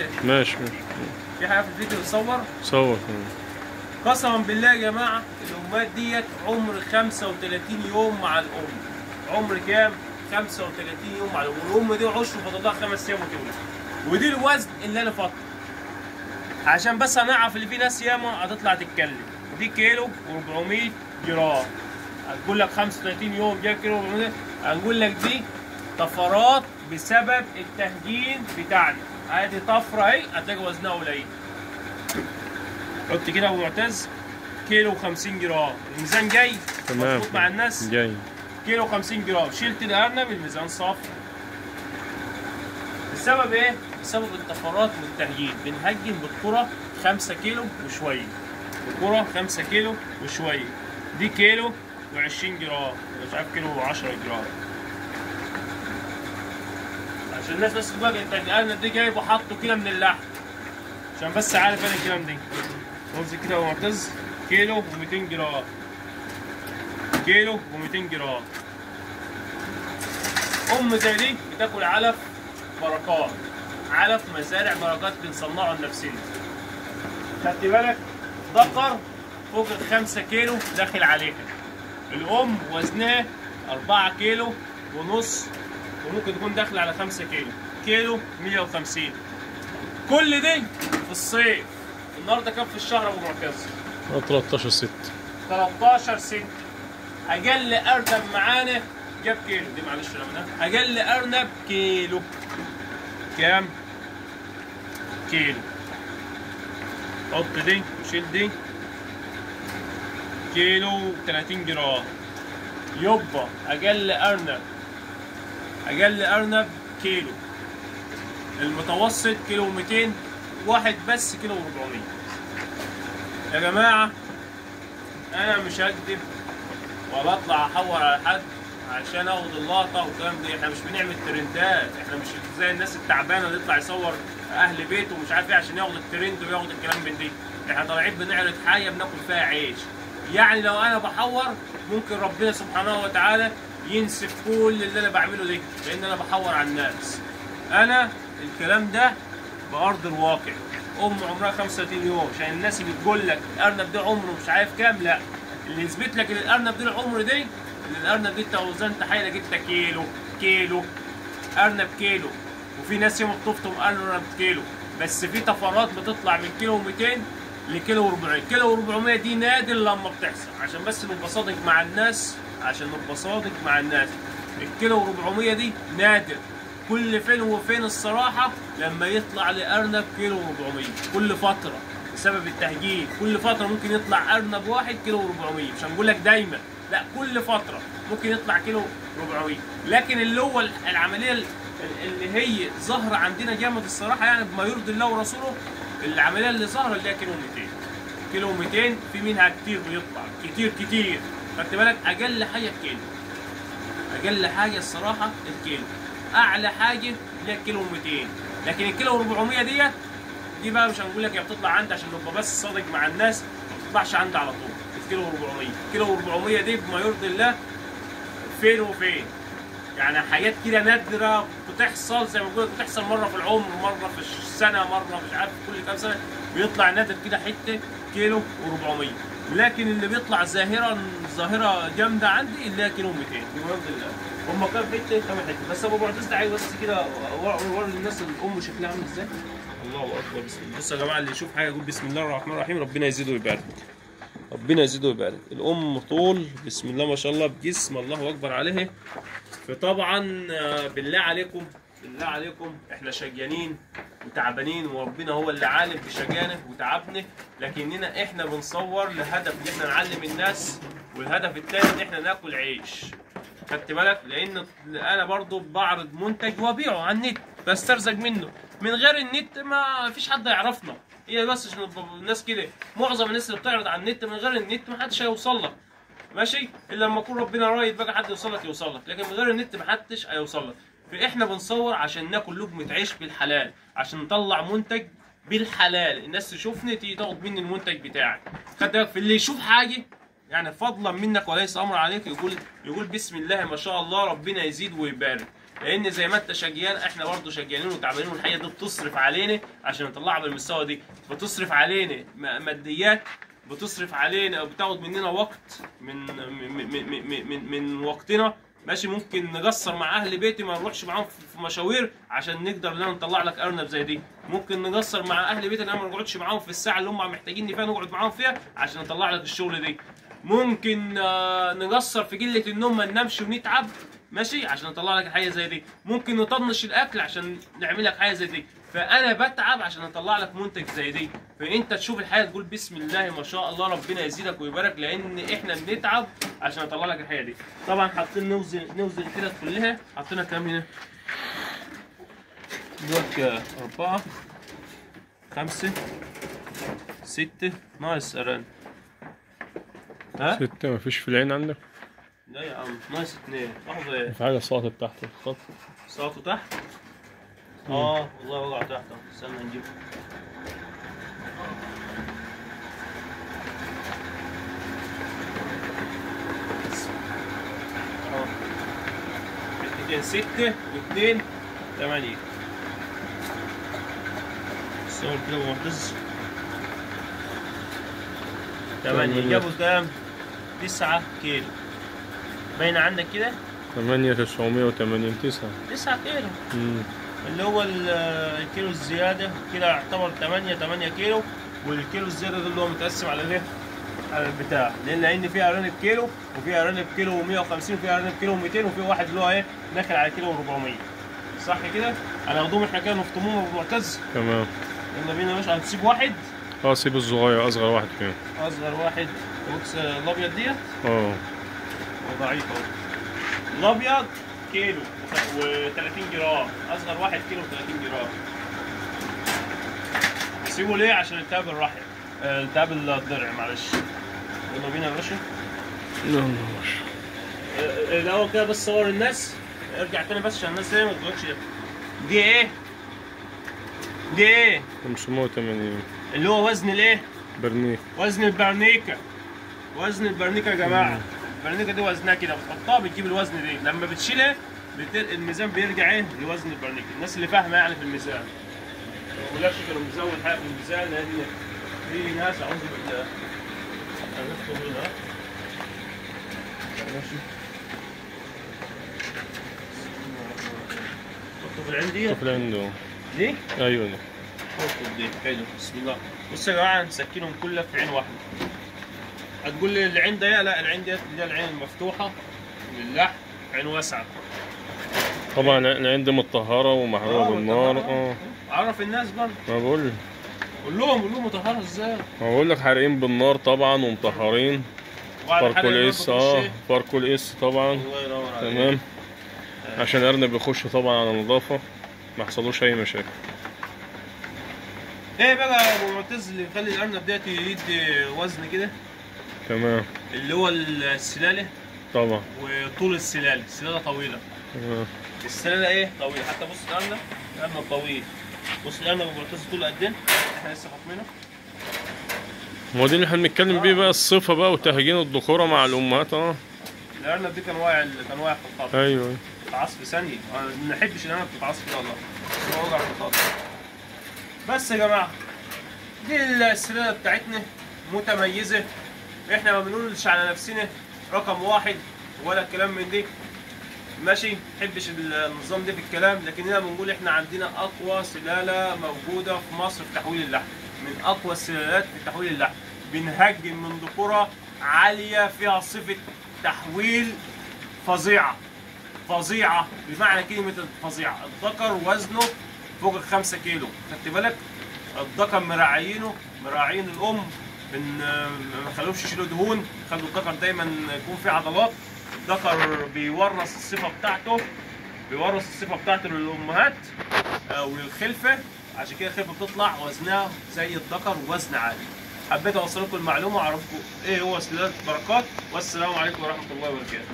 ماشي ماشي. في حاجة في الفيديو تصور؟ صور. قسما بالله يا جماعة الامهات ديت عمر 35 يوم مع الام. عمر كام؟ 35 يوم مع الام، والام دي عشر فاضل لها 5 ايام وتولد. ودي الوزن اللي انا فاطره. عشان بس هنعرف اللي في ناس ياما هتطلع تتكلم. دي كيلو و400 جرام. هتقول لك 35 يوم جاب كيلو و400، هنقول لك دي طفرات بسبب التهجين بتاعنا. ادي طفرة اهي هتلاقي وزنها قليل. حط كده يا ابو معتز كيلو و50 جرام، الميزان جاي تمام مظبوط مع الناس؟ جاي كيلو و50 جرام، شلت الارنب الميزان صافي. السبب ايه؟ بسبب الطفرات والتهجين، بنهجن بالكرة 5 كيلو وشوية. الكرة 5 كيلو وشوية. دي كيلو و20 جرام، مش عارف كيلو و10 جرام. عشان الناس بس تقول انت الارنب دي جايبه حاطه كده من اللحم. عشان بس عارف انا الكلام دي. انزل كده يا معتز كيلو و200 جرام. كيلو و200 جرام. ام زي دي بتاكل علف بركات، علف مزارع بركات بنصنعه لنفسنا. خدت بالك؟ دقر فوق ال 5 كيلو داخل عليها. الام وزنها 4 كيلو ونص وممكن تكون داخله على 5 كيلو، كيلو 150. كل دي في الصيف. النهارده كام في الشهر يا ابو معتز؟ 13/6. 13/6. اقل ارنب معانا جاب كيلو، دي معلش رميناها، اقل ارنب كيلو. كام؟ كيلو. حط دي وشيل دي. كيلو 30 جرام. يبقى اقل ارنب، اقل ارنب كيلو. المتوسط كيلو 200، واحد بس كيلو 400. يا جماعة انا مش هكدب ولا اطلع احور على حد عشان اخد اللقطة والكلام ده، احنا مش بنعمل ترندات، احنا مش زي الناس التعبانة اللي يطلع يصور اهل بيته ومش عارف ايه عشان ياخد الترند وياخد الكلام من دي. احنا طالعين بنعرض حاجة بناكل فيها عيش. يعني لو انا بحور ممكن ربنا سبحانه وتعالى ينسف كل اللي انا بعمله ده، لان انا بحور على الناس. انا الكلام ده بارض الواقع. ام عمرها 35 يوم، عشان الناس اللي بتقول لك الارنب ده عمره مش عارف كام، لا، اللي يثبت لك ان الارنب ده العمر دي ان الارنب دي انت وزنت حاجة جبت كيلو، كيلو ارنب كيلو. وفي ناس يوم بتفطم ارنب كيلو، بس في طفرات بتطلع من كيلو 200 لكيلو 400، كيلو 400 دي نادر لما بتحصل. عشان بس نبقى صادق مع الناس، عشان نبقى صادق مع الناس، الكيلو 400 دي نادر، كل فين وفين الصراحة لما يطلع لارنب كيلو 400، كل فترة بسبب التهجين، كل فترة ممكن يطلع ارنب واحد كيلو 400، مش هنقول لك دايما، لا كل فترة ممكن يطلع كيلو 400. لكن اللي هو العملية اللي هي ظاهره عندنا جامد الصراحة، يعني بما يرضي الله ورسوله، العملية اللي ظاهره اللي هي كيلو 200، كيلو 200 في منها كتير بيطلع كتير كتير. خدت بالك؟ اقل حاجة الكيلو، اقل حاجة الصراحة الكيلو، اعلى حاجة اللي هي الكيلو 200. لكن الكيلو 400 ديت دي بقى مش هنقول لك هي بتطلع عندي عشان نبقى بس صادق مع الناس، ما بتطلعش عندي على طول الكيلو 400. الكيلو 400 دي بما يرضي الله فين وفين، يعني حاجات كده نادرة بتحصل، زي ما بقول لك بتحصل مرة في العمر، مرة في السنة، مرة مش عارف كل كام سنة بيطلع نادر كده حتة كيلو و400. لكن اللي بيطلع ظاهره ظاهره جامدة عندي اللي هي كيلو 200 بما يرضي الله. هم كام حتة؟ 8 حتة بس. ابو معتز ده عايز بس كده وري للناس الام شكلها عامل ازاي. الله اكبر، بسم الله. بصوا يا جماعة اللي يشوف حاجة يقول بسم الله الرحمن الرحيم، ربنا يزيده ويبارك، ربنا يزيده ويبارك. الام طول بسم الله ما شاء الله بجسم الله اكبر عليه. فطبعا بالله عليكم، بالله عليكم، احنا شجانين وتعبانين وربنا هو اللي عالم بشجانه وتعبنا، لكننا احنا بنصور لهدف ان احنا نعلم الناس، والهدف الثاني ان احنا ناكل عيش. خدت بالك؟ لان انا برضو بعرض منتج وابيعه على النت، بسترزق منه. من غير النت ما فيش حد يعرفنا، هي بس عشان الناس كده، معظم الناس اللي بتعرض على النت من غير النت ما حدش هيوصل لك، ماشي؟ الا لما يكون ربنا رايد بقى حد يوصل لك يوصل لك، لكن من غير النت ما حدش هيوصل لك. فاحنا بنصور عشان ناكل لقمة عيش بالحلال، عشان نطلع منتج بالحلال، الناس تشوفني تيجي تاخد مني المنتج بتاعي. خدت بالك؟ في اللي يشوف حاجة يعني فضلا منك وليس امر عليك يقول بسم الله ما شاء الله، ربنا يزيد ويبارك. لان زي ما انت شجيان احنا برضه شجيانين وتعبانين، والحقيقة دي بتصرف علينا عشان نطلعها بالمستوى دي، بتصرف علينا ماديات، بتصرف علينا او بتاخد مننا وقت من من من من, من وقتنا ماشي. ممكن نقصر مع اهل بيتي ما نروحش معاهم في مشاوير عشان نقدر ان نطلع لك ارنب زي دي، ممكن نقصر مع اهل بيتي ان ما نقعدش معاهم في الساعة اللي هم محتاجيني فيها نقعد معاهم فيها عشان نطلع لك الشغل دي، ممكن نقصر في قلة النوم ما ننامش ونتعب ماشي عشان نطلع لك حاجة زي دي، ممكن نطنش الاكل عشان نعمل لك حاجة زي دي. فانا بتعب عشان اطلع لك منتج زي دي، فانت تشوف الحاجة تقول بسم الله ما شاء الله ربنا يزيدك ويبارك، لان احنا بنتعب عشان اطلع لك الحاجة دي. طبعا حاطين نوزن الحتت كلها، حطينا كام هنا؟ دلوقتي 4 5 6 ناقص ارانب. ها؟ 6 مفيش في العين عندك؟ لا يا عم ناقص 2. لحظة ايه؟ في حاجة سقطت تحت الخط. سقطوا تحت؟ اه والله وقع تحت، استنى نجيبه. اه 6 و2 8. صور كده معتز. 8 جابوا كام؟ 9 كيلو. باينة عندك كده؟ 8,980 9. 9 كيلو. اللي هو الكيلو الزيادة كده يعتبر 8 كيلو، والكيلو الزيادة ده اللي هو متقسم على ايه؟ على البتاع، لأن في أرانب كيلو، وفي أرانب كيلو 150، وفي أرانب كيلو 200، وفي واحد اللي هو ايه؟ داخل على كيلو 400. صح كده؟ هناخدهم احنا كده نفطموهم يا ابو معتز. تمام. يلا بينا يا باشا. هنسيب واحد؟ اه سيب الصغير، أصغر واحد فيهم. أصغر واحد box الأبيض ديت؟ اه. ضعيف اهو. الأبيض كيلو و30 جرام، اصغر واحد كيلو و30 جرام. سيبه ليه؟ عشان التهاب الرحم، التهاب الضرع معلش. يلا بينا يا باشا. يلا يا باشا. الاول كده بس صور الناس، ارجع تاني بس عشان الناس ايه ما تقولش دي ايه؟ دي ايه؟ 580 اللي هو وزن الايه؟ برنيكه. وزن البرنيكه. وزن البرنيكه يا جماعة. البرنيكه دي وزنها كده، بتحطها بتجيب الوزن دي، لما بتشيلها الميزان بيرجع ايه؟ لوزن البرنيكه. الناس اللي فاهمه يعني في الميزان. ما بقولكش كانوا مزود حاجة في الميزان، لان في ناس اعوذ بالله. هندخل هنا. ماشي. حطه في العين دي؟ حطه في العين دي. دي؟ ايوه دي. حطه دي، حلو بسم الله. بص يا جماعة نسكنهم كلها في عين واحدة. هتقول لي العين ضيقه؟ لا العين ديت اللي هي العين المفتوحة للحم، عين واسعة. طبعا العين دي متطهره ومحروقه بالنار. عرف الناس برضه. ما بقول قول لهم مطهرة ازاي؟ ما بقول لك حارقين بالنار طبعا ومطهرين. فاركو الاس، فاركو الاس طبعا. الله ينور عليك. تمام. عشان الارنب يخش طبعا على نظافة، ما يحصلوش اي مشاكل. ايه بقى يا ابو معتز اللي بيخلي الارنب ديت يدي وزن كده؟ تمام. اللي هو السلالة طبعا، وطول السلالة، السلالة طويلة. تمام. السلالة ايه؟ طويلة. حتى بص الارنب، الارنب طويل. بص الارنب ابو معتز طوله قد ايه؟ احنا لسه حاطينه. ما هو ده اللي احنا بنتكلم بيه بقى، الصفة بقى وتهجين الذكورة مع الامهات. الارنب دي كان واقع في الخط. ايوه اتعص في ثانية. انا ما بحبش الارنب تتعص كده والله، بس هو وقع في الخط. بس يا جماعة دي السلالة بتاعتنا متميزة، احنا ما بنقولش على نفسنا رقم واحد ولا كلام من دي ماشي، ما بحبش النظام ده في الكلام، لكننا بنقول احنا عندنا اقوى سلالة موجودة في مصر في تحويل اللحم، من اقوى السلالات في تحويل اللحم. بنهجن من ذكوره عالية فيها صفة تحويل فظيعة، فظيعة بمعنى كلمة فظيعة. الذكر وزنه فوق 5 كيلو، خدت بالك؟ الذكر مراعينه، مراعين الام، ما خلوش يشيلوا دهون، خلوا الذكر دايما يكون فيه عضلات. الذكر بيورث الصفة بتاعته، بيورث الصفة بتاعته للامهات وللخلفه، عشان كده الخلفة بتطلع وزنها زي الذكر وزن عالي. حبيت اوصل لكم المعلومة واعرفكم ايه هو سلالة بركات، والسلام عليكم ورحمة الله وبركاته.